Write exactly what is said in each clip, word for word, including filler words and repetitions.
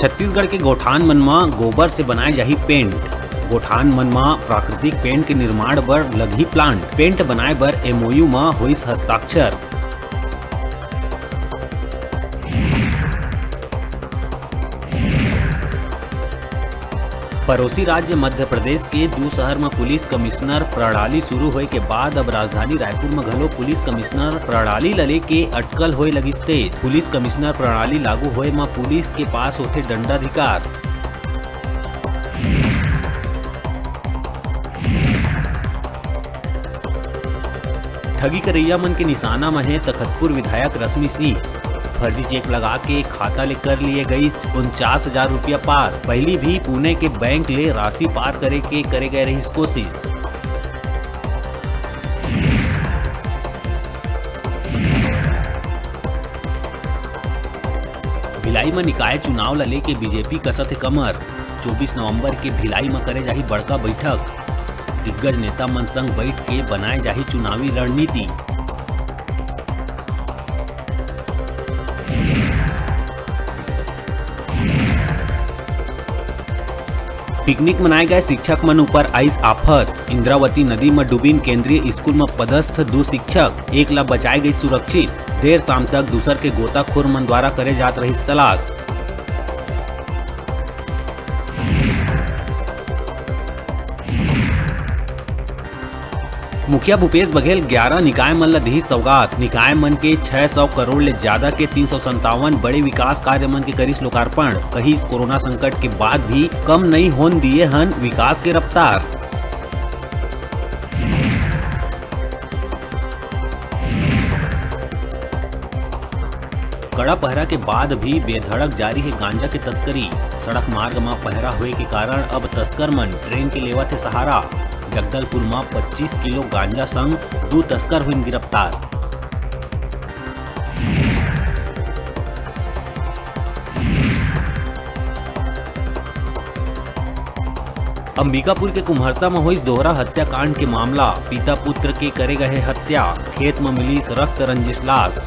छत्तीसगढ़ के गौठान मन म गोबर से बनाए जाही पेंट। गौठान मन म प्राकृतिक पेंट के निर्माण बर लगही प्लांट। पेंट बनाए बर एमओयू म होइस हस्ताक्षर। पड़ोसी राज्य मध्य प्रदेश के दू शहर म पुलिस कमिश्नर प्रणाली शुरू होए के बाद अब राजधानी रायपुर म घलो पुलिस कमिश्नर प्रणाली ल लेके अटकल होए लगिस तेज। पुलिस कमिश्नर प्रणाली लागू होए म पुलिस के पास होथे दंडाधिकार। ठगी करइया मन के निशाना म हे तखतपुर विधायक रश्मि सिंह। फर्जी चेक लगा के खाता ले कर लिए गई उनचास हजार रुपया पार। पहली भी पुणे के बैंक ले राशि पार करे के करे गए रहिस कोशिश। भिलाई म निकाय चुनाव ल लेके बीजेपी कसत हे कमर। चौबीस नवंबर के भिलाई म करे जाही बड़का बैठक। दिग्गज नेता मन संग बैठ के बनाए जाही चुनावी रणनीति। पिकनिक मनाए गए शिक्षक मन ऊपर आइस आफत। इंद्रावती नदी म डूबिन केंद्रीय स्कूल म पदस्थ दू शिक्षक, एक ला बचाए गई सुरक्षित। देर शाम तक दूसर के गोताखोर मन द्वारा करे जात रहिस तलाश। मुखिया भूपेश बघेल ग्यारह निकाय मन ल दिही सौगात। निकाय मन के छह सौ करोड़ ले ज्यादा के तीन सौ संतावन बड़े विकास कार्य मन के करिस लोकार्पण। कहिस, कोरोना संकट के बाद भी कम नई होन दिए हन विकास के रफ्तार। कड़ा पहरा के बाद भी बेधड़क जारी हे गांजा के तस्करी। सड़क मार्ग म पहरा होए के कारण अब तस्कर मन ट्रेन के लेवत हे सहारा। जगदलपुर म पच्चीस किलो गांजा संग दू तस्कर होइन गिरफ्तार। अंबिकापुर के कुम्हरता म होइस दोहरा हत्याकांड के मामला, पिता पुत्र के करे गए हत्या, खेत म मिलिस रक्त रंजिश लाश।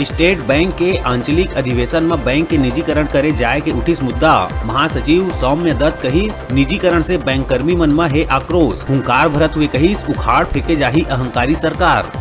स्टेट बैंक के आंचलिक अधिवेशन म बैंक के निजीकरण करे जाय के उठिस मुद्दा। महासचिव सौम्य दत्त कहिस, निजीकरण से बैंककर्मी मन म हे आक्रोश। हुंकार भरत हुए कहिस, उखाड़ फेंके जाही अहंकारी सरकार।